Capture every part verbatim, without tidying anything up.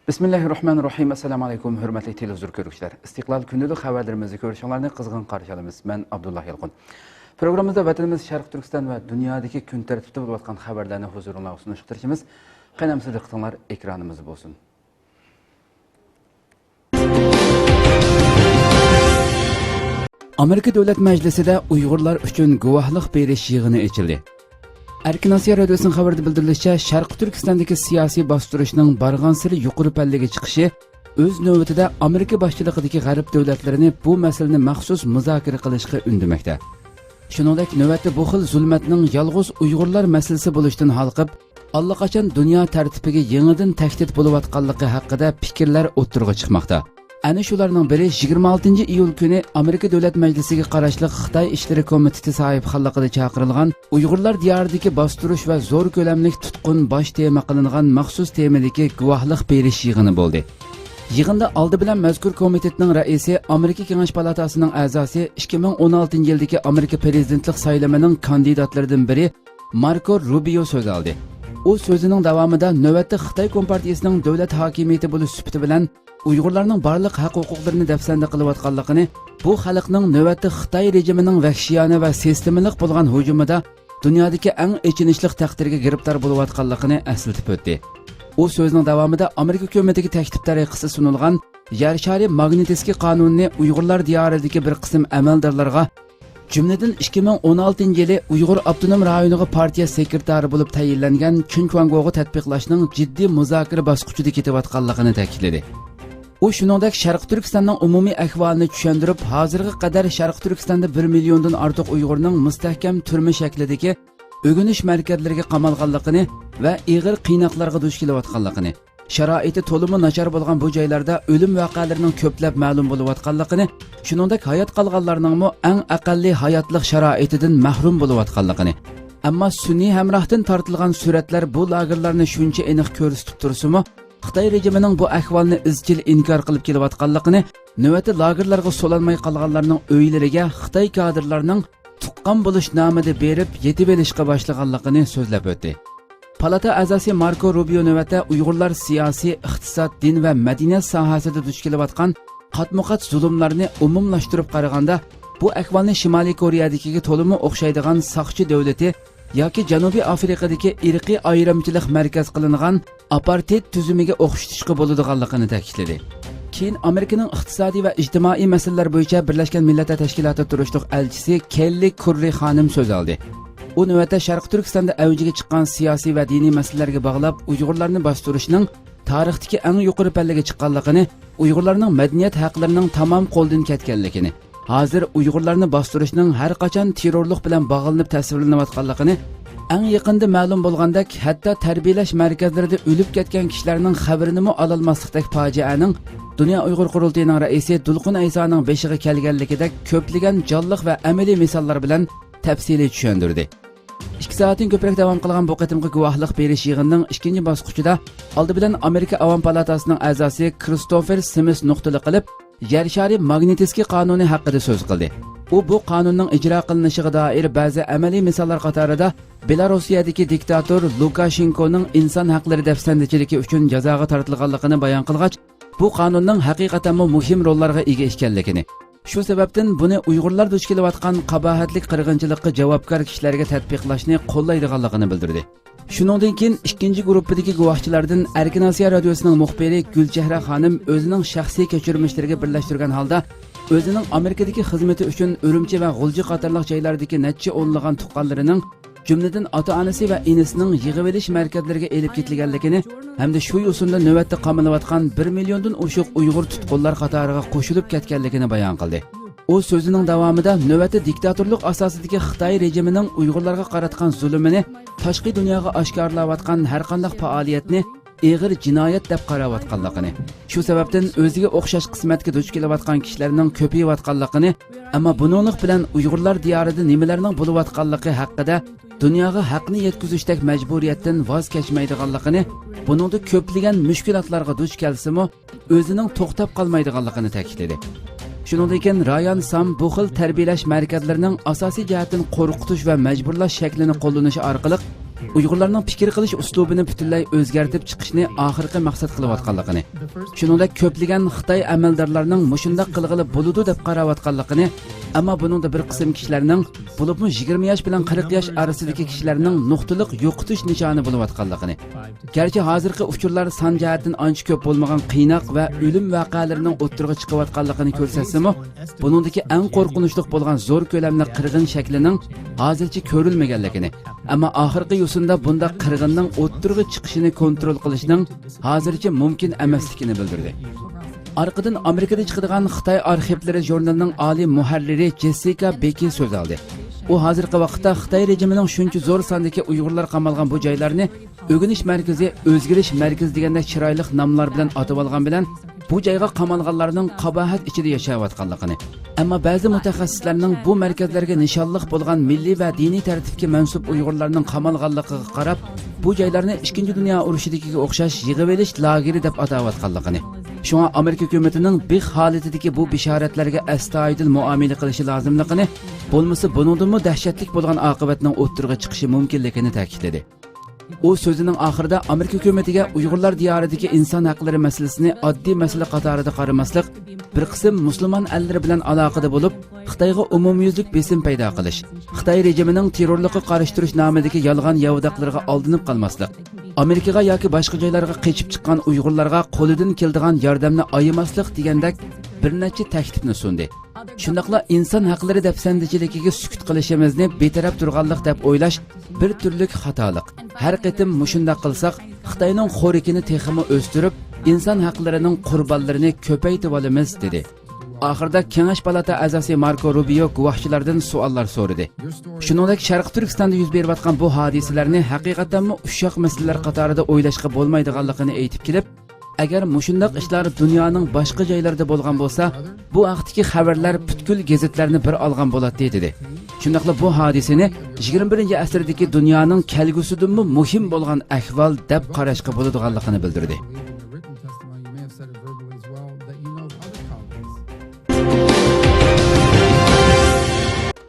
بىسمىللاھىررەھمانىررەھىم. ئەسسالامۇ ئەلەيكۇم، ھۆرمەتلىك تېلېۋىزور كۆرگۈچىلەر. ئىستىقلال كۈندىلىك خەۋەرلىرىمىزنى كۆرۈشۈڭلارنى قىزغىن قارشى ئالىمىز. مەن ئابدۇللا يالقۇن. پروگراممىمىزدا ۋەتىنىمىز شەرقىي تۈركىستان ۋە دۇنيادىكى كۈن تەرتىپتە بولۇۋاتقان خەۋەرلەرنى ھۇزۇرۇڭلارغا سۇنۇشقا تىرىشىمىز. قېنى ئەمىسە دىققىتىڭلار ئېكرانىمىزدا بولسۇن. ئامېرىكا دۆلەت مەجلىسىدە ئۇيغۇرلار ئۈچۈن گۇۋاھلىق بېرىش يىغىنى ئېچىلدى. ئەركىن ئاسىيا رادىيوسىنىڭ خەۋىرىدە بىلدۈرۈلۈشىچە، شەرقىي تۈركىستاندىكى سىياسىي باستۇرۇشنىڭ بارغانسېرى يۇقىرى پەللىگە چىقىشى ئۆز نۆۋىتىدە ئامېرىكا باشچىلىقىدىكى غەرب دۆلەتلىرىنى بۇ مەسىلىنى مەخسۇس مۇزاكىرە قىلىشقا ئۈندىمەكتە. شۇنىڭدەك نۆۋەتتە بۇ خىل زۇلمەتنىڭ يالغۇز ئۇيغۇرلار مەسىلىسى بولۇشتىن ھالقىپ، ئاللىقاچان دۇنيا تەرتىپىگە يېڭىدىن تەھدىت بولۇۋاتقانلىقى ھەققىدە پىكىرلەر ئوتتۇرىغا چىقماقتا. ئەنە شۇلارنىڭ بىرى، يىگىرمە ئالتىنچى ئىيۇل كۈنى ئامېرىكا دۆلەت مەجلىسىگە قاراشلىق خىتاي ئىشلىرى كومىتېتى ساھىبخانلىقىدا چاقىرىلغان ئۇيغۇرلار دىيارىدىكى باستۇرۇش ۋە زور كۆلەملىك تۇتقۇن باش تېما قىلىنغان مەخسۇس تېمىدىكى گۇۋاھلىق بېرىش يىغىنى بولدى. يىغىندا ئالدى بىلەن مەزكۇر كومىتېتنىڭ رەئىسى، ئامېرىكا كېڭەش پالاتاسىنىڭ ئەزاسى، ئىككى مىڭ ئون ئالتىنچى يىلدىكى ئامېرىكا پىرېزىدېنتلىق سايلىمىنىڭ كاندىداتلىرىدىن بىرى ماركو روبىيو سۆز ئالدى. ئۇ سۆزىنىڭ داۋامىدا نۆۋەتتە خىتاي كومپارتىيىسىنىڭ دۆلەت ھاكىمىيىتى بولۇش سۈپىتى بىلەن ئۇيغۇرلارنىڭ بارلىق ھەق-ھوقۇقلىرىنى دەپسەندە قىلىۋاتقانلىقىنى، بۇ خەلقنىڭ نۆۋەتتە خىتاي رېجىمىنىڭ ۋەھشىيانە ۋە سىستېمىلىق بولغان ھۇجۇمىدا دۇنيادىكى ئەڭ ئېچىنىشلىق تەقدىرگە گىرىپتار بولۇۋاتقانلىقىنى ئەسلىتىپ ئۆتتى. ئۇ سۆزىنىڭ داۋامىدا ئامېرىكا ھۆكۈمىتىگە تەكلىپ تەرىقىسى سۇنۇلغان يەر شارى ماگنىتسكىي قانۇنىنى ئۇيغۇرلار دىيارىدىكى بىر قىسىم ئەمەلدارلارغا، جۈملىدىن ئىككى مىڭ ئون ئالتىنچى يىلى ئۇيغۇر ئاپتونوم رايونىغا پارتىيە سېكرېتارى بولۇپ تەيىنلەنگەن چۈن چۈەنگوغا تەتبىقلاشنىڭ جىددىي مۇزاكىرە باسقۇچىدا كېتىۋاتقانلىقىنى تەكىتلىدى. ئۇ شۇنىڭدەك شەرقىي تۈركىستاننىڭ ئومۇمىي ئەھۋالىنى چۈشەندۈرۈپ، ھازىرغا قەدەر شەرقىي تۈركىستاندا بىر مىليوندىن ئارتۇق ئۇيغۇرنىڭ مۇستەھكەم تۈرمە شەكلىدىكى ئۆگىنىش مەركەزلىرىگە قامالغانلىقىنى ۋە ئېغىر قىيناقلارغا دۇچ كېلىۋاتقانلىقىنى، شارائىتى تولىمۇ ناچار بولغان بۇ جايلاردا ئۆلۈم ۋەقەلىرىنىڭ كۆپلەپ مەلۇم بولۇۋاتقانلىقىنى، شۇنىڭدەك ھايات قالغانلارنىڭمۇ ئەڭ ئەقەللىي ھاياتلىق شارائىتىدىن مەھرۇم بولۇۋاتقانلىقىنى، ئەمما سۈنئىي ھەمراھتىن تارتىلغان سۈرەتلەر بۇ لاگېرلارنى شۇنچە ئېنىق كۆرسىتىپ تۇرسىمۇ، خىتاي رېجىمىنىڭ بۇ ئەھۋالنى ئىزچىل ئىنكار قىلىپ كېلىۋاتقانلىقىنى، نۆۋەتتە لاگېرلارغا سولانماي قالغانلارنىڭ ئۆيلىرىگە خىتاي كادىرلارنىڭ تۇغقان بولۇش نامىدا بېرىپ يېتىۋېلىشقا باشلىغانلىقىنى سۆزلەپ ئۆتتى. پالاتا ئەزاسى ماركو روبىيو نۆۋەتتە ئۇيغۇرلار سىياسىي، ئىقتىساد، دىن ۋە مەدەنىيەت ساھەسىدە دۇچ كېلىۋاتقان قاتمۇقات زۇلۇملارنى ئومۇملاشتۇرۇپ قارىغاندا، بۇ ئەھۋالنى شىمالىي كورېيەدىكىگە تولىمۇ ئوخشايدىغان ساقچى دۆلىتى ياكى جەنۇبىي ئافرىقىدىكى ئىرقىي ئايرىمچىلىق مەركەز قىلىنغان ئاپارتېيد تۈزۈمىگە ئوخشىتىشقا بولىدىغانلىقىنى تەكىتلىدى. كېيىن ئامېرىكىنىڭ ئىقتىسادىي ۋە ئىجتىمائىي مەسىلىلەر بويىچە بىرلەشكەن مىللەتلەر تەشكىلاتىدا تۇرۇشلۇق ئەلچىسى كېللى كۇررى خانىم سۆز ئالدى. ئۇ نۆۋەتتە شەرقىي تۈركىستاندا ئەۋجىگە چىققان سىياسىي ۋە دىنىي مەسىلىلەرگە باغلاپ ئۇيغۇرلارنى باستۇرۇشنىڭ تارىختىكى ئەڭ يۇقىرى پەللىگە چىققانلىقىنى، ئۇيغۇرلارنىڭ مەدەنىيەت ھەقلىرىنىڭ تامام قولدىن كەتكەنلىكىنى، ھازىر ئۇيغۇرلارنى باستۇرۇشنىڭ ھەر قاچان تېررورلۇق بىلەن باغلىنىپ تەسۋىرلىنىۋاتقانلىقىنى، ئەڭ يېقىندا مەلۇم بولغاندەك، ھەتتا تەربىيەلەش مەركەزلىرىدە ئۆلۈپ كەتكەن كىشىلەرنىڭ خەۋىرىنىمۇ ئالالماسلىقتەك پاجىئەنىڭ دۇنيا ئۇيغۇر قۇرۇلتىيىنىڭ رەئىسى دولقۇن ئەيسانىڭ بېشىغا كەلگەنلىكىدەك كۆپلىگەن جانلىق ۋە ئەمەلىي مىساللار بىلەن تەپسىلىي چۈشەندۈردى. ئىككى سائەتتىن كۆپرەك داۋام قىلغان بۇ قېتىمقى گۇۋاھلىق بېرىش يىغىنىنىڭ ئىككىنچى باسقۇچىدا ئالدى بىلەن ئامېرىكا ئاۋام پالاتاسىنىڭ ئەزاسى كىرىستوفېر سىمىس نۇقتىلىق قىلىپ، يەر شارى ماگنىتسكىي قانۇنى ھەققىدە سۆز قىلدى. ئۇ بۇ قانۇننىڭ ئىجرا قىلىنىشىغا دائىر بەزى ئەمەلىي مىساللار قاتارىدا بېلاروسىيەدىكى دىكتاتور لۇكاشېنكونىڭ ئىنسان ھەقلىرى دەپسەندىچىلىكى ئۈچۈن جازاغا تارتىلغانلىقىنى بايان قىلغاچ، بۇ قانۇننىڭ ھەقىقەتەنمۇ مۇھىم روللارغا ئىگە ئىكەنلىكىنى، شۇ سەۋەبتىن بۇنى ئۇيغۇرلار دۇچ كېلىۋاتقان قاباھەتلىك قىرغىنچىلىققا جاۋابكار كىشىلەرگە تەتبىقلاشنى قوللايدىغانلىقىنى بىلدۈردى. شۇنىڭدىن كېيىن ئىككىنچى گۇرۇپپىدىكى گۇۋاھچىلاردىن ئەركىن ئاسىيا رادىيوسىنىڭ مۇخبىرى گۈلچېھرە خانىم ئۆزىنىڭ شەخسىي كەچۈرمىشلىرىگە بىرلەشتۈرگەن ھالدا، ئۆزىنىڭ ئامېرىكىدىكى خىزمىتى ئۈچۈن ئۈرۈمچى ۋە غۇلجا قاتارلىق جايلاردىكى نەچچە ئونلىغان تۇغقانلىرىنىڭ، جۈملىدىن ئاتا-ئانىسى ۋە ئىنىسىنىڭ يىغىۋېلىش مەركەزلىرىگە ئېلىپ كېتىلگەنلىكىنى ھەمدە شۇ يوسۇندا نۆۋەتتە قامىلىۋاتقان بىر مىليوندىن ئوشۇق ئۇيغۇر تۇتقۇنلار قاتارىغا قوشۇلۇپ كەتكەنلىكىنى بايان قىلدى. ئۇ سۆزىنىڭ داۋامىدا نۆۋەتتە دىكتاتورلۇق ئاساسىدىكى خىتاي رېجىمىنىڭ ئۇيغۇرلارغا قاراتقان زۇلۇمىنى، تاشقى دۇنياغا ئاشكارىلاۋاتقان ھەرقانداق پائالىيەتنى ئېغىر جىنايەت دەپ قاراۋاتقانلىقىنى، شۇ سەۋەبتىن ئۆزىگە ئوخشاش قىسمەتكە دۇچ كېلىۋاتقان كىشىلەرنىڭ كۆپىيىۋاتقانلىقىنى، ئەمما بۇنىڭلىق بىلەن ئۇيغۇرلار دىيارىدا نېمىلەرنىڭ بولۇۋاتقانلىقى ھەققىدە دۇنياغا ھەقنى يەتكۈزۈشتەك مەجبۇرىيەتتىن ۋاز كەچمەيدىغانلىقىنى، بۇنىڭدا كۆپلىگەن مۈشكۈلاتلارغا دۇچ كەلسىمۇ، ئۆزىنىڭ توختاپ قالمايدىغانلىقىنى تەكىتلىدى. شۇنىڭدىن كېيىن رايان سام بۇ خىل تەربىيەلەش مەركەزلىرىنىڭ ئاساسىي جەھەتتىن قورقۇتۇش ۋە مەجبۇرلاش شەكلىنى قوللىنىشى ئارقىلىق ئۇيغۇرلارنىڭ پىكىر قىلىش ئۇسلۇبىنى پۈتۈنلەي ئۆزگەرتىپ چىقىشنى ئاخىرقى مەقسەت قىلىۋاتقانلىقىنى، شۇنىڭدەك كۆپلىگەن خىتاي ئەمەلدارلارنىڭ مۇشۇنداق قىلغىلى بولىدۇ دەپ قاراۋاتقانلىقىنى، ئەمما بۇنىڭدا بىر قىسىم كىشىلەرنىڭ، بولۇپمۇ يىگىرمە ياش بىلەن قىرىق ياش ئارىسىدىكى كىشىلەرنىڭ نۇقتىلىق يوقىتىش نىشانى بولۇۋاتقانلىقىنى، گەرچە ھازىرقى ئۇچۇرلار سان جەھەتتىن ئانچە كۆپ بولمىغان قىيناق ۋە ئۆلۈم ۋەقەلىرىنىڭ ئوتتۇرىغا چىقىۋاتقانلىقىنى كۆرسەتسىمۇ، بۇنىڭدىكى ئەڭ قورقۇنچلۇق بولغان زور كۆلەملىك قىرغىن شەكلىنىڭ ھازىرچە كۆرۈلمىگەنلىكىنى، ئەمما ئاخىرقى يوسۇندا بۇنداق قىرغىننىڭ ئوتتۇرىغا چىقىشىنى كونترول قىلىشنىڭ ھازىرچە مۇمكىن ئەمەسلىكىنى بىلدۈردى. ئارقىدىن ئامېرىكىدا چىقىدىغان خىتاي ئارخىپلىرى ژۇرنىلىنىڭ ئالىي مۇھەررىرى جېسسىكا بېكى سۆز ئالدى. ئۇ ھازىرقى ۋاقىتتا خىتاي رېجىمىنىڭ شۇنچە زور ساندىكى ئۇيغۇرلار قامالغان بۇ جايلارنى ئۆگىنىش مەركىزى، ئۆزگىرىش مەركىزى دېگەندەك چىرايلىق ناملار بىلەن ئاتىۋالغان بىلەن، بۇ جايغا قامالغانلارنىڭ قاباھەت ئىچىدە ياشاۋاتقانلىقىنى، ئەمما بەزى مۇتەخەسسىسلەرنىڭ بۇ مەركەزلەرگە نىشانلىق بولغان مىللىي ۋە دىنىي تەرتىپكە مەنسۇپ ئۇيغۇرلارنىڭ قامالغانلىقىغا قاراپ، بۇ جايلارنى ئىككىنچى دۇنيا ئۇرۇشىدىكىگە ئوخشاش يىغىۋېلىش لاگېرى دەپ ئاتاۋاتقانلىقىنى، شۇڭا ئامېرىكا ھۆكۈمىتىنىڭ بىخ ھالىتىدىكى بۇ بېشارەتلەرگە ئەستايىدىل مۇئامىلە قىلىشى لازىملىقىنى، بولمىسا بۇنىڭدىنمۇ دەھشەتلىك بولغان ئاقىۋەتنىڭ ئوتتۇرىغا چىقىشى مۇمكىنلىكىنى تەكىتلىدى. ئۇ سۆزىنىڭ ئاخىرىدا ئامېرىكا ھۆكۈمىتىگە ئۇيغۇرلار دىيارىدىكى ئىنسان ھەقلىرى مەسىلىسىنى ئاددىي مەسىلە قاتارىدا قارىماسلىق، بىر قىسىم مۇسۇلمان ئەللىرى بىلەن ئالاقىدە بولۇپ، خىتايغا ئومۇميۈزلۈك بېسىم پەيدا قىلىش، خىتاي رېجىمىنىڭ تېررورلۇققا قارشى تۇرۇش نامىدىكى يالغان ياۋىداقلىرىغا ئالدىنىپ قالماسلىق، ئامېرىكىغا ياكى باشقا جايلارغا قېچىپ چىققان ئۇيغۇرلارغا قولىدىن كېلىدىغان ياردەمنى ئايىماسلىق دېگەندەك بىر نەچچە تەكلىپنى سۇندى. شۇنداقلا ئىنسان ھەقلىرى دەپسەندىچىلىكىگە سۈكۈت قىلىشىمىزنى بىتەرەپ تۇرغانلىق دەپ ئويلاش بىر تۈرلۈك خاتالىق. ھەر قېتىم مۇشۇنداق قىلساق، خىتاينىڭ خورىكىنى تېخىمۇ ئۆستۈرۈپ، ئىنسان ھەقلىرىنىڭ قۇربانلىرىنى كۆپەيتىۋالىمىز، دېدى. ئاخىرىدا كېڭەش پالاتا ئەزاسى ماركو روبىيو گۇۋاھچىلاردىن سوئاللار سورىدى. شۇنىڭدەك شەرقىي تۈركىستاندا يۈز بېرىۋاتقان بۇ ھادىسىلەرنى ھەقىقەتەنمۇ ئۇششاق مەسىلىلەر قاتارىدا ئويلاشقا بولمايدىغانلىقىنى ئېيتىپ كېلىپ، ئەگەر مۇشۇنداق ئىشلار دۇنيانىڭ باشقا جايلىرىدا بولغان بولسا، بۇ ھەقتىكى خەۋەرلەر پۈتكۈل گېزىتلەرنى بىر ئالغان بولاتتى، دېدى. شۇنداقلا بۇ ھادىسىنى يىگىرمە بىرىنچى ئەسىردىكى دۇنيانىڭ كەلگۈسىدىنمۇ مۇھىم بولغان ئەھۋال دەپ قاراشقا بولىدىغانلىقىنى بىلدۈردى.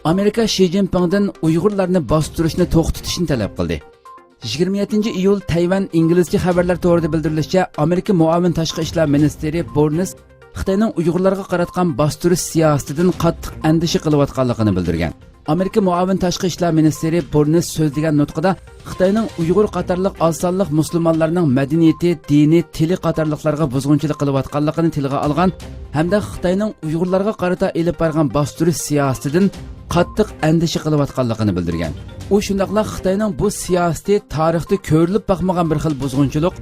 ئامېرىكا شى جىنپىڭدىن ئۇيغۇرلارنى باستۇرۇشنى توختىتىشنى تەلەپ قىلدى. يىگىرمە يەتتىنچى ئىيۇل تەيۋەن ئىنگلىزچە خەۋەرلەر تورىدا بىلدۈرۈلۈشىچە، ئامېرىكا مۇئاۋىن تاشقى ئىشلار مىنىستىرى بورنس خىتاينىڭ ئۇيغۇرلارغا قاراتقان باستۇرۇش سىياسىتىدىن قاتتىق ئەندىشە قىلىۋاتقانلىقىنى بىلدۈرگەن. ئامېرىكا مۇئاۋىن تاشقى ئىشلار مىنىستىرى بورنس سۆزلىگەن نۇتقىدا خىتاينىڭ ئۇيغۇر قاتارلىق ئاز سانلىق مۇسۇلمانلارنىڭ مەدەنىيىتى، دىنى، تىلى قاتارلىقلارغا بۇزغۇنچىلىق قىلىۋاتقانلىقىنى تىلغا ئالغان ھەمدە خىتاينىڭ ئۇيغۇرلارغا قارىتا ئېلىپ بارغان باستۇرۇش سىياسىتىدىن قاتتىق ئەندىشە قىلىۋاتقانلىقىنى بىلدۈرگەن. ئۇ شۇنداقلا خىتاينىڭ بۇ سىياسىتى تارىختا كۆرۈلۈپ باقمىغان بىر خىل بۇزغۇنچىلىق،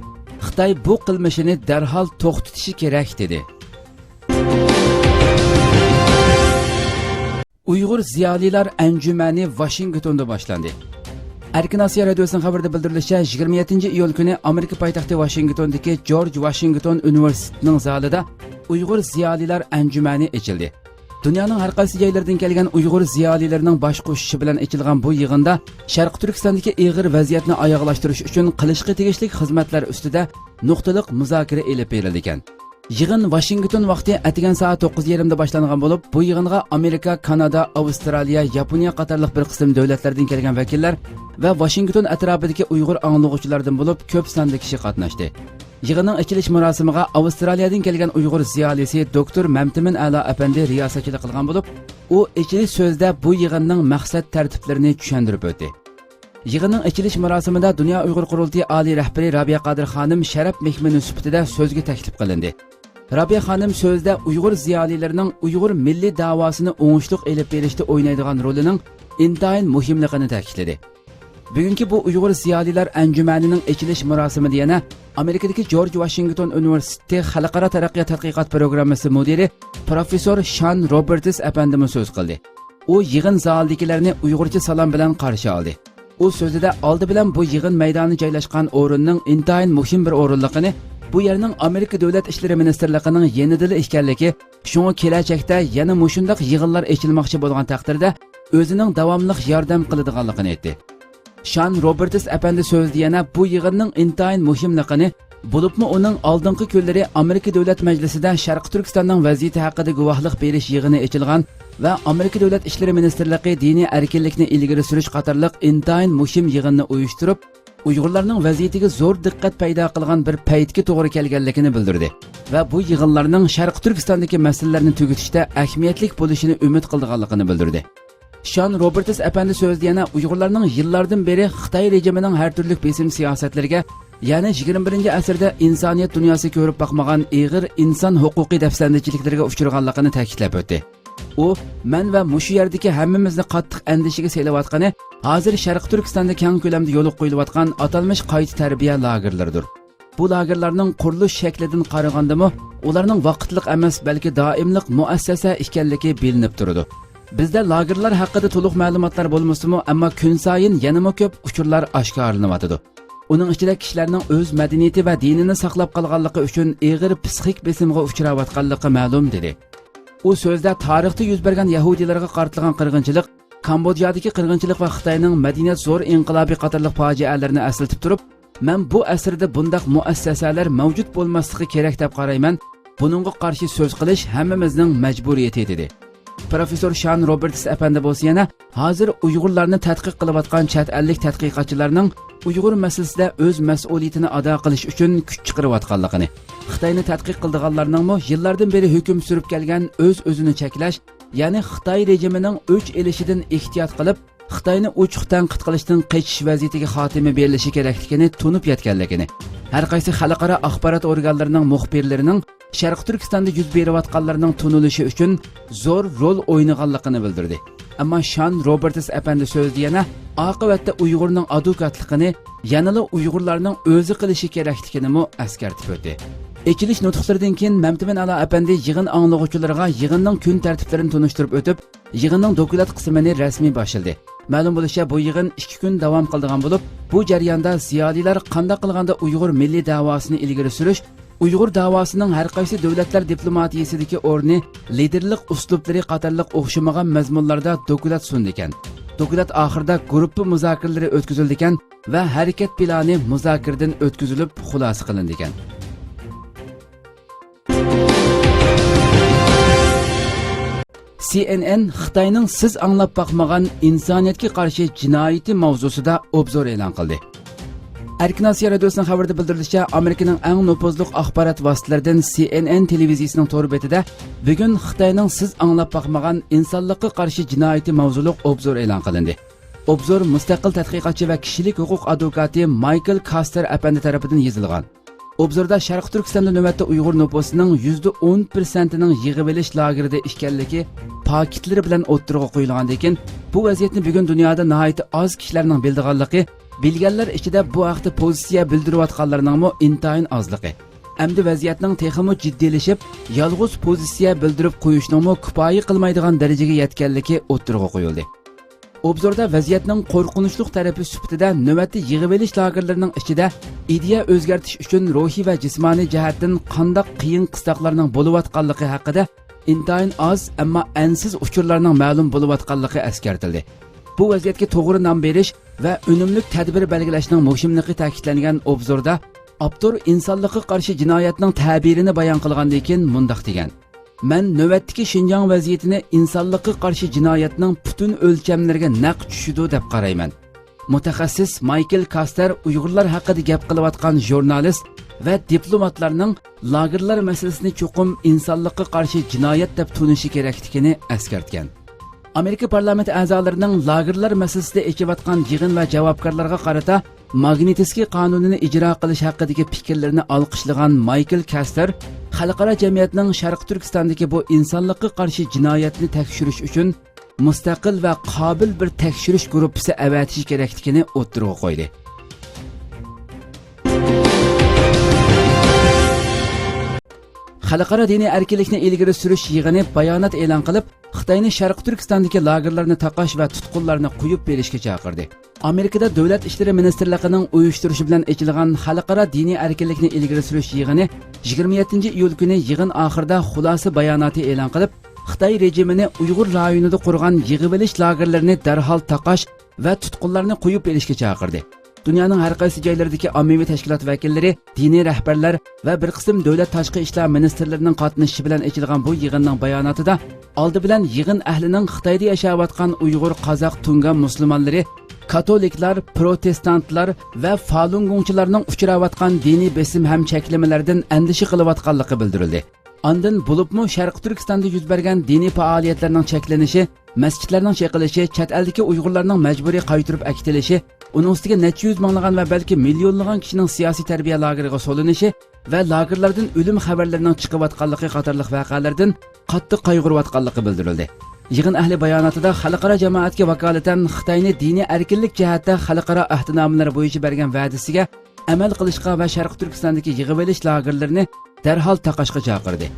خىتاي بۇ قىلمىشىنى دەرھال توختىتىشى كېرەك، دېدى. ئۇيغۇر زىيالىيلار ئەنجۈمەنى ۋاشىنگتوندا باشلاندى. ئەركىن ئاسىيا رادىيوسىنىڭ خەۋىرىدە بىلدۈرۈلۈشىچە، يىگىرمە يەتتىنچى ئىيۇل كۈنى ئامېرىكا پايتەختى ۋاشىنگتوندىكى جورج ۋاشىنگتون ئۇنىۋېرسىتېتىنىڭ زالىدا ئۇيغۇر زىيالىيلار ئەنجۈمەنى ئېچىلدى. دۇنيانىڭ ھەر قايسى جايلىرىدىن كەلگەن ئۇيغۇر زىيالىيلىرىنىڭ باش قوشۇشى بىلەن ئېچىلغان بۇ يىغىندا شەرقىي تۈركىستاندىكى ئېغىر ۋەزىيەتنى ئاياغلاشتۇرۇش ئۈچۈن قىلىشقا تېگىشلىك خىزمەتلەر ئۈستىدە نۇقتىلىق مۇزاكىرە ئېلىپ بېرىلىدىكەن. يىغىن ۋاشىنگتون ۋاقتى ئەتىگەن سائەت توققۇز يېرىمدا باشلانغان بولۇپ، بۇ يىغىنغا ئامېرىكا، كانادا، ئاۋسترالىيە، ياپونىيە قاتارلىق بىر قىسىم دۆلەتلەردىن كەلگەن ۋەكىللەر ۋە ۋاشىنگتون ئەتراپىدىكى ئۇيغۇر ئاڭلىغۇچىلاردىن بولۇپ كۆپ ساندا كىشى قاتناشتى. يىغىننىڭ ئېچىلىش مۇراسىمىغا ئاۋسترالىيەدىن كەلگەن ئۇيغۇر زىيالىيسى دوكتور مەمتىمىن ئەلا ئەپەندى رىياسەتچىلىك قىلغان بولۇپ، ئۇ ئېچىلىش سۆزىدە بۇ يىغىننىڭ مەقسەت تەرتىپلىرىنى چۈشەندۈرۈپ ئۆتتى. يىغىننىڭ ئېچىلىش مۇراسىمىدا دۇنيا ئۇيغۇر قۇرۇلتىيى ئالىي رەھبىرى رابىيە قادىر خانىم شەرەپ مېھمىنى سۈپىتىدە سۆزگە تەكلىپ قىلىندى. رابىيە خانىم سۆزىدە ئۇيغۇر زىيالىيلىرىنىڭ ئۇيغۇر مىللىي داۋاسىنى ئوڭۇشلۇق ئېلىپ بېرىشتا ئوينايدىغان رولىنىڭ ئىنتايىن مۇھىملىقىنى تەكىتلىدى. بۈگۈنكى بۇ ئۇيغۇر زىيالىيلار ئەنجۈمەنىنىڭ ئېچىلىش مۇراسىمىدا يەنە ئامېرىكىدىكى جورج ۋاشىنگتون ئۇنىۋېرسىتېتى خەلقئارا تەرەققىيات تەتقىقات پروگراممىسى مۇدىرى پروفېسسور شان روبېرتس ئەپەندىمۇ سۆز قىلدى. ئۇ يىغىن زالىدىكىلەرنى ئۇيغۇرچە سالام بىلەن قارشى ئالدى. ئۇ سۆزىدە ئالدى بىلەن بۇ يىغىن مەيدانى جايلاشقان ئورۇننىڭ ئىنتايىن مۇھىم بىر ئورۇنلۇقىنى، بۇ يەرنىڭ ئامېرىكا دۆلەت ئىشلىرى مىنىستىرلىقىنىڭ يېنىدىلا ئىكەنلىكى، شۇڭا كېلەچەكتە يەنە مۇشۇنداق يىغىنلار ئېچىلماقچى بولغان تەقدىردە ئۆزىنىڭ داۋاملىق ياردەم قىلىدىغانلىقىنى ئېيتتى. شان روبېرتس ئەپەندى سۆزىدە يەنە بۇ يىغىننىڭ ئىنتايىن مۇھىملىقىنى، بولۇپمۇ ئۇنىڭ ئالدىنقى كۈنلىرى ئامېرىكا دۆلەت مەجلىسىدە شەرقىي تۈركىستاننىڭ ۋەزىيىتى ھەققىدە گۇۋاھلىق بېرىش يىغىنى ئېچىلغان ۋە ئامېرىكا دۆلەت ئىشلىرى مىنىستىرلىقى دىنىي ئەركىنلىكنى ئىلگىرى سۈرۈش قاتارلىق ئىنتايىن مۇھىم يىغىننى ئۇيۇشتۇرۇپ، ئۇيغۇرلارنىڭ ۋەزىيىتىگە زور دىققەت پەيدا قىلغان بىر پەيتكە توغرا كەلگەنلىكىنى بىلدۈردى ۋە بۇ يىغىنلارنىڭ شەرقىي تۈركىستاندىكى مەسىلىلەرنى تۈگىتىشتە ئەھمىيەتلىك بولۇشىنى ئۈمىد قىلىدىغانلىقىنى بىلدۈردى. شان روبېرتس ئەپەندى سۆزىدە يەنە ئۇيغۇرلارنىڭ يىللاردىن بېرى خىتاي رېجىمىنىڭ ھەر تۈرلۈك بېسىم سىياسەتلىرىگە، يەنى يىگىرمە بىرىنچى ئەسىردە ئىنسانىيەت دۇنياسى كۆرۈپ باقمىغان ئېغىر ئىنسان ھوقۇقى دەپسەندىچىلىكلىرىگە ئۇچرىغانلىقىنى تەكىتلەپ ئۆتتى. ئۇ، مەن ۋە مۇشۇ يەردىكى ھەممىمىزنى قاتتىق ئەندىشىگە سېلىۋاتقىنى، ھازىر شەرقىي تۈركىستاندا كەڭ كۆلەمدە يولغا قويۇلۇۋاتقان ئاتالمىش قايتا تەربىيە لاگېرلىرىدۇر. بۇ لاگېرلارنىڭ قۇرۇلۇش شەكلىدىن قارىغاندىمۇ، ئۇلارنىڭ ۋاقىتلىق ئەمەس، بەلكى دائىملىق مۇئەسسەسە ئىكەنلىكى بىلىنىپ تۇرىدۇ. بىزدە لاگېرلار ھەققىدە تولۇق مەلۇماتلار بولمىسىمۇ، ئەمما كۈنسايىن يەنىمۇ كۆپ ئۇچۇرلار ئاشكارىلىنىۋاتىدۇ. ئۇنىڭ ئىچىدە كىشىلەرنىڭ ئۆز مەدەنىيىتى ۋە دىنىنى ساقلاپ قالغانلىقى ئۈچۈن ئېغىر پسىخىك بېسىمغا ئۇچراۋاتقانلىقى مەلۇم، دېدى. ئۇ سۆزىدە تارىختا يۈز بەرگەن يەھۇدىيلارغا قارىتىلغان قىرغىنچىلىق، كامبودژادىكى قىرغىنچىلىق ۋە خىتاينىڭ مەدەنىيەت زور ئىنقىلابى قاتارلىق پاجىئەلەرنى ئەسلىتىپ تۇرۇپ، مەن بۇ ئەسىردە بۇنداق مۇئەسسەسەلەر مەۋجۇت بولماسلىقى كېرەك دەپ قارايمەن، بۇنىڭغا قارشى سۆز قىلىش ھەممىمىزنىڭ مەجبۇرىيىتى، دېدى. پروفېسسور شان روبېرتس ئەپەندى بولسا يەنە، ھازىر ئۇيغۇرلارنى تەتقىق قىلىۋاتقان چەت ئەللىك تەتقىقاتچىلارنىڭ ئۇيغۇر مەسىلىسىدە ئۆز مەسئۇلىيىتىنى ئادا قىلىش ئۈچۈن كۈچ چىقىرىۋاتقانلىقىنى، خىتاينى تەتقىق قىلىدىغانلارنىڭمۇ يىللاردىن بېرى ھۆكۈم سۈرۈپ كەلگەن ئۆز-ئۆزىنى چەكلەش، يەنى خىتاي رېجىمىنىڭ ئۆچ ئېلىشىدىن ئېھتىيات قىلىپ، خىتاينى ئوچۇق تەنقىد قىلىشتىن قېچىش ۋەزىيىتىگە خاتىمە بېرىلىشى كېرەكلىكىنى تونۇپ يەتكەنلىكىنى، ھەر قايسى خەلقئارا ئاخبارات ئورگانلىرىنىڭ مۇخبىرلىرىنىڭ شەرقىي تۈركىستاندا يۈز بېرىۋاتقانلىرىنىڭ تونۇلۇشى ئۈچۈن زور رول ئوينىغانلىقىنى بىلدۈردى. ئەمما شان روبېرتس ئەپەندى سۆزىدە يەنە ئاقىۋەتتە ئۇيغۇرنىڭ ئادۋوكاتلىقىنى يەنىلا ئۇيغۇرلارنىڭ ئۆزى قىلىشى كېرەكلىكىنىمۇ ئەسكەرتىپ ئۆتتى. ئېچىلىش نۇتۇقلىرىدىن كېيىن مەمتىمىن ئالا ئەپەندى يىغىن ئاڭلىغۇچىلىرىغا يىغىننىڭ كۈن تەرتىپلىرىنى تونۇشتۇرۇپ ئۆتۈپ، يىغىننىڭ دوكلات قىسمىنى رەسمىي باشلىدى. مەلۇم بولۇشىچە، بۇ يىغىن ئىككى كۈن داۋام قىلىدىغان بولۇپ، بۇ جەرياندا زىيالىيلار قانداق قىلغاندا ئۇيغۇر مىللىي دەۋاسىنى ئىلگىرى سۈرۈش، ئۇيغۇر دەۋاسىنىڭ ھەر قايسى دۆلەتلەر دىپلوماتىيىسىدىكى ئورنى، لىدېرلىق ئۇسلۇبلىرى قاتارلىق ئوخشىمىغان مەزمۇنلاردا دوكلات سۇنىدىكەن. دوكلات ئاخىرىدا گۇرۇپپا مۇزاكىرىلىرى ئۆتكۈزۈلىدىكەن ۋە ھەرىكەت پىلانى مۇزاكىرىدىن ئۆتكۈزۈلۈپ خۇلاسە قىلىنىدىكەن. سى ئېن ئېن خىتاينىڭ سىز ئاڭلاپ باقمىغان ئىنسانىيەتكە قارشى جىنايىتى ماۋزۇسىدا ئوبزور ئېلان قىلدى. ئەركىن ئاسىيا رادىيوسىنىڭ خەۋىرىدە بىلدۈرۈلۈشىچە، ئامېرىكىنىڭ ئەڭ نوپۇزلۇق ئاخبارات ۋاسىتىلىرىدىن سى ئېن ئېن تېلېۋىزىيىسىنىڭ تور بېتىدە بۈگۈن خىتاينىڭ سىز ئاڭلاپ باقمىغان ئىنسانلىققا قارشى جىنايىتى ماۋزۇلۇق ئوبزور ئېلان قىلىندى. ئوبزور مۇستەقىل تەتقىقاتچى ۋە كىشىلىك ھوقۇق ئادۋوكاتى مايكل كاستېر ئەپەندى تەرىپىدىن يېزىلغان. ئوبزوردا شەرقىي تۈركىستاندا نۆۋەتتە ئۇيغۇر نوپۇسىنىڭ يۈزدە ئون پىرسەنتىنىڭ يىغىۋېلىش لاگېرىدا ئىكەنلىكى پاكىتلىرى بىلەن ئوتتۇرىغا قويۇلغاندىن كېيىن، بۇ ۋەزىيەتنى بۈگۈن دۇنيادا ناھايىتى ئاز كىشىلەرنىڭ بىلىدىغانلىقى، بىلگەنلەر ئىچىدە بۇ ھەقتە پوزىتسىيە بىلدۈرۈۋاتقانلارنىڭمۇ ئىنتايىن ئازلىقى، ئەمدى ۋەزىيەتنىڭ تېخىمۇ جىددىيلىشىپ، يالغۇز پوزىتسىيە بىلدۈرۈپ قويۇشنىڭمۇ كۇپايە قىلمايدىغان دەرىجىگە يەتكەنلىكى ئوتتۇرىغا قويۇلدى. ئوبزوردا ۋەزىيەتنىڭ قورقۇنچلۇق تەرىپى سۈپىتىدە نۆۋەتتە يىغىۋېلىش لاگېرلىرىنىڭ ئىچىدە ئىدىيە ئۆزگەرتىش ئۈچۈن روھىي ۋە جىسمانىي جەھەتتىن قانداق قىيىن قىستاقلارنىڭ بولۇۋاتقانلىقى ھەققىدە ئىنتايىن ئاز، ئەمما ئەنسىز ئۇچۇرلارنىڭ مەلۇم بولۇۋاتقانلىقى ئەسكەرتىلدى. بۇ ۋەزىيەتكە توغرا نام بېرىش ۋە ئۈنۈملۈك تەدبىر بەلگىلەشنىڭ مۇھىملىقى تەكىتلەنگەن ئوبزوردا ئاپتور ئىنسانلىققا قارشى جىنايەتنىڭ تەبىرىنى بايان قىلغاندىن كېيىن مۇنداق دېگەن: مەن نۆۋەتتىكى شىنجاڭ ۋەزىيىتىنى ئىنسانلىققا قارشى جىنايەتنىڭ پۈتۈن ئۆلچەملىرىگە نەق چۈشىدۇ دەپ قارايمەن. مۇتەخەسسىس مايكل كاستەر ئۇيغۇرلار ھەققىدە گەپ قىلىۋاتقان ژۇرنالىست ۋە دىپلوماتلارنىڭ لاگېرلار مەسىلىسىنى چوقۇم ئىنسانلىققا قارشى جىنايەت دەپ تونۇشى كېرەكلىكىنى ئەسكەرتكەن. ئامېرىكا پارلامېنت ئەزالىرىنىڭ لاگېرلار مەسىلىسىدە ئېچىۋاتقان يىغىن ۋە جاۋابكارلارغا قارىتا ماگنىتسكىي قانۇنىنى ئىجرا قىلىش ھەققىدىكى پىكىرلىرىنى ئالقىشلىغان مايكل كاستېر، خەلقئارا جەمئىيەتنىڭ شەرقىي تۈركىستاندىكى بۇ ئىنسانلىققا قارشى جىنايەتنى تەكشۈرۈش ئۈچۈن مۇستەقىل ۋە قابىل بىر تەكشۈرۈش گۇرۇپپىسى ئەۋەتىشى كېرەكلىكىنى ئوتتۇرىغا قويدى. خەلقئارا دىنىي ئەركىنلىكنى ئىلگىرى سۈرۈش يىغىنى بايانات ئېلان قىلىپ، خىتاينى شەرقىي تۈركىستاندىكى لاگېرلارنى تاقاش ۋە تۇتقۇنلارنى قويۇپ بېرىشكە چاقىردى. ئامېرىكىدا دۆلەت ئىشلىرى مىنىستىرلىقىنىڭ ئۇيۇشتۇرۇشى بىلەن ئېچىلغان خەلقئارا دىنىي ئەركىنلىكنى ئىلگىرى سۈرۈش يىغىنى يىگىرمە يەتتىنچى ئىيۇل كۈنى يىغىن ئاخىرىدا خۇلاسە باياناتى ئېلان قىلىپ، خىتاي رېجىمىنى ئۇيغۇر رايونىدا قۇرغان يىغىۋېلىش لاگېرلىرىنى دەرھال تاقاش ۋە تۇتقۇنلارنى قويۇپ بېرىشكە چاقىردى. دۇنيانىڭ ھەر قايسى جايلىرىدىكى ئاممىۋى تەشكىلات ۋەكىللىرى، دىنىي رەھبەرلەر ۋە بىر قىسىم دۆلەت تاشقى ئىشلار مىنىستىرلىرىنىڭ قاتنىشىشى بىلەن ئېچىلغان بۇ يىغىننىڭ باياناتىدا، ئالدى بىلەن يىغىن ئەھلىنىڭ خىتايدا ياشاۋاتقان ئۇيغۇر، قازاق، تۇڭگان مۇسۇلمانلىرى، كاتولىكلار، پروتېستانتلار ۋە فالۇنگوڭچىلارنىڭ ئۇچراۋاتقان دىنىي بېسىم ھەم چەكلىمىلەردىن ئەندىشە قىلىۋاتقانلىقى بىلدۈرۈلدى. ئاندىن بولۇپمۇ شەرقىي تۈركىستاندا يۈز بەرگەن دىنىي پائالىيەتلەرنىڭ چەكلىنىشى، مەسچىتلەرنىڭ چېقىلىشى، چەت ئەلدىكى ئۇيغۇرلارنىڭ مەجبۇرىي قايتۇرۇپ ئەكېتىلىشى، ئۇنىڭ ئۈستىگە نەچچە يۈز مىڭلىغان ۋە بەلكى مىليونلىغان كىشىنىڭ سىياسىي تەربىيە لاگېرىغا سولىنىشى ۋە لاگېرلاردىن ئۆلۈم خەۋەرلىرىنىڭ چىقىۋاتقانلىقى قاتارلىق ۋەقەلەردىن قاتتىق قايغۇرۇۋاتقانلىقى بىلدۈرۈلدى. يىغىن ئەھلى باياناتىدا خەلقئارا جامائەتكە ۋاكالىتەن خىتاينى دىنىي ئەركىنلىك جەھەتتە خەلقئارا ئەھدىنامىلىرى بويىچە بەرگەن ۋەدىسىگە ئەمەل قىلىشقا ۋە شەرقىي تۈركىستاندىكى يىغىۋېلىش لاگېرلىرىنى دەرھال تاقاشقا چاقىردى.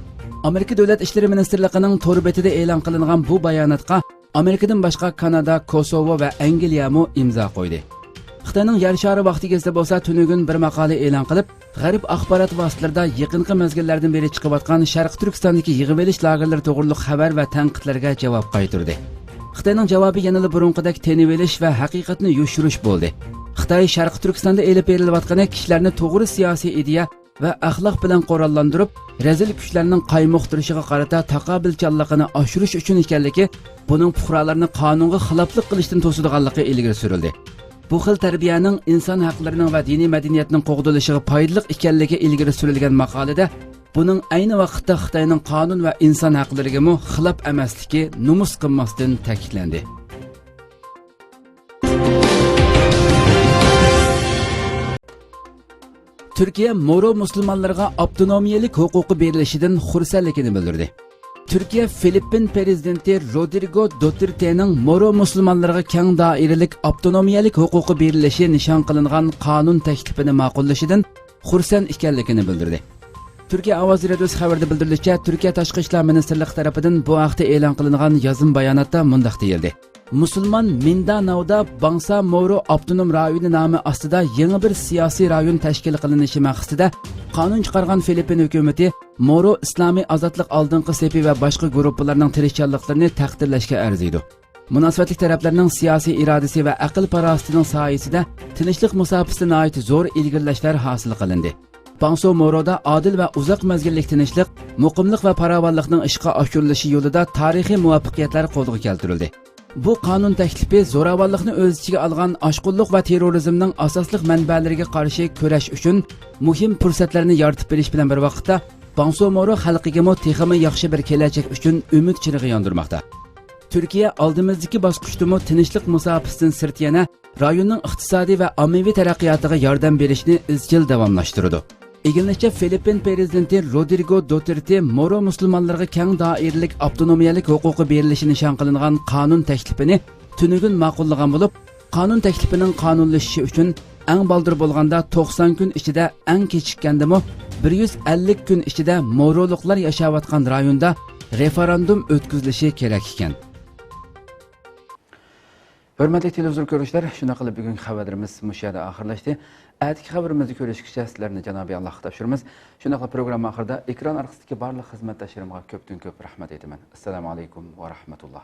ئامېرىكا دۆلەت ئىشلىرى مىنىستىرلىقىنىڭ تور بېتىدە ئېلان قىلىنغان بۇ باياناتقا ئامېرىكىدىن باشقا كانادا، كوسوۋو ۋە ئەنگلىيەمۇ ئىمزا قويدى. خىتاينىڭ يەر شارى ۋاقتى گېزىتى بولسا تۈنۈگۈن بىر ماقالە ئېلان قىلىپ، غەرب ئاخبارات ۋاسىتىلىرىدا يېقىنقى مەزگىللەردىن بېرى چىقىۋاتقان شەرقىي تۈركىستاندىكى يىغىۋېلىش لاگېرلىرى توغرۇلۇق خەۋەر ۋە تەنقىدلەرگە جاۋاب قايتۇردى. خىتاينىڭ جاۋابى يەنىلا بۇرۇنقىدەك تىنىۋېلىش ۋە ھەقىقەتنى يوشۇرۇش بولدى. خىتاي شەرقىي تۈركىستاندا ئېلىپ بېرىلىۋاتقىنى كىشىلەرنى توغرا سىياسىي ئىدىيە ۋە ئەخلاق بىلەن قوراللاندۇرۇپ، رەزىل كۈچلەرنىڭ قايمۇقتۇرۇشىغا قارىتا تاقابىلچانلىقىنى ئاشۇرۇش ئۈچۈن ئىكەنلىكى، بۇنىڭ پۇقرالارنى قانۇنغا خىلاپلىق قىلىشتىن توسىدىغانلىقى ئىلگىرى سۈرۈلدى. بۇ خىل تەربىيەنىڭ ئىنسان ھەقلىرىنىڭ ۋە دىنىي مەدەنىيەتنىڭ قوغدىلىشىغا پايدىلىق ئىكەنلىكى ئىلگىرى سۈرۈلگەن ماقالىدە، بۇنىڭ ئەينى ۋاقىتتا خىتاينىڭ قانۇن ۋە ئىنسان ھەقلىرىگىمۇ خىلاپ ئەمەسلىكى نومۇس قىلماستىن تەكىتلەندى. تۈركىيە مورو مۇسۇلمانلىرىغا ئاپتونومىيەلىك ھوقۇقى بېرىلىشىدىن خۇرسەنلىكىنى بىلدۈردى. تۈركىيە فىلىپپىن پىرېزىدېنتى رودرىگو دوتېرتېنىڭ مورو مۇسۇلمانلىرىغا كەڭ دائىرىلىك ئاپتونومىيەلىك ھوقۇقى بېرىلىشى نىشان قىلىنغان قانۇن تەكلىپىنى ماقۇللىشىدىن خۇرسەن ئىكەنلىكىنى بىلدۈردى. تۈركىيە ئاۋازى رادىيوسى خەۋىرىدە بىلدۈرۈلۈشىچە، تۈركىيە تاشقى ئىشلار مىنىستىرلىقى تەرىپىدىن بۇ ھەقتە ئېلان قىلىنغان يازما باياناتتا مۇنداق دېيىلدى: مۇسۇلمان مىنداناۋدا باڭسا مورو ئاپتونوم رايونى نامى ئاستىدا يېڭى بىر سىياسىي رايون تەشكىل قىلىنىشى مەقسىتىدە قانۇن چىقارغان فىلىپپىن ھۆكۈمىتى مورو ئىسلامىي ئازادلىق ئالدىنقى سېپى ۋە باشقا گۇرۇپپىلارنىڭ تىرىشچانلىقلىرىنى تەقدىرلەشكە ئەرزىيدۇ. مۇناسىۋەتلىك تەرەپلەرنىڭ سىياسىي ئىرادىسى ۋە ئەقىل-پاراسىتىنىڭ سايىسىدە تىنچلىق مۇساپىسىدە ناھايىتى زور ئىلگىرىلەشلەر ھاسىل قىلىندى. باڭسو مورودا ئادىل ۋە ئۇزاق مەزگىللىك تىنچلىق، مۇقىملىق ۋە پاراۋانلىقنىڭ ئىشقا ئاشۇرۇلۇشى يولىدا تارىخىي مۇۋەپپەقىيەتلەر قولغا كەلتۈرۈلدى. بۇ قانۇن تەكلىپى زوراۋانلىقنى ئۆز ئىچىگە ئالغان ئاشقۇنلۇق ۋە تېررورىزمنىڭ ئاساسلىق مەنبەلىرىگە قارشى كۈرەش ئۈچۈن مۇھىم پۇرسەتلەرنى يارىتىپ بېرىش بىلەن بىر ۋاقىتتا، باڭسو مورو خەلقىگىمۇ تېخىمۇ ياخشى بىر كېلەچەك ئۈچۈن ئۈمىد چىرىغى ياندۇرماقتا. تۈركىيە ئالدىمىزدىكى باسقۇچتىمۇ تىنچلىق مۇساپىسىدىن سىرت يەنە رايوننىڭ ئىقتىسادىي ۋە ئاممىۋى تەرەققىياتىغا ياردەم بېرىشنى ئىزچىل داۋاملاشتۇرىدۇ. ئىگىلىنىشىچە، فىلىپپىن پىرېزىدېنتى رودرىگو دوتېرتې مورو مۇسۇلمانلىرىغا كەڭ دائىرىلىك ئاپتونومىيەلىك ھوقۇقى بېرىلىشى نىشان قىلىنغان قانۇن تەكلىپىنى تۈنۈگۈن ماقۇللىغان بولۇپ، قانۇن تەكلىپىنىڭ قانۇنلىشىشى ئۈچۈن ئەڭ بالدۇر بولغاندا توقسان كۈن ئىچىدە، ئەڭ كېچىككەندىمۇ بىر يۈز ئەللىك كۈن ئىچىدە مورولۇقلار ياشاۋاتقان رايوندا رېفېراندۇم ئۆتكۈزۈلۈشى كېرەك ئىكەن. ھۆرمەتلىك تېلېۋىزور كۆرۈشلەر، شۇنداق قىلىپ بۈگۈنكى خەۋەرلىرىمىز مۇشۇ يەردە ئاخىرلاشتى. ئەتىكى خەۋىرىمىزدە كۆرۈشكىچە سىلەرنى جانابىي ئاللاھقا تاپشۇرىمىز. شۇنداقلا پروگرامما ئاخىرىدا ئېكران ئارقىسىدىكى بارلىق خىزمەتداشلىرىمغا كۆپتىن كۆپ رەھمەت ئېيتىمەن. ئەسسالامۇ ئەلەيكۇم ۋە رەھمەتۇللا.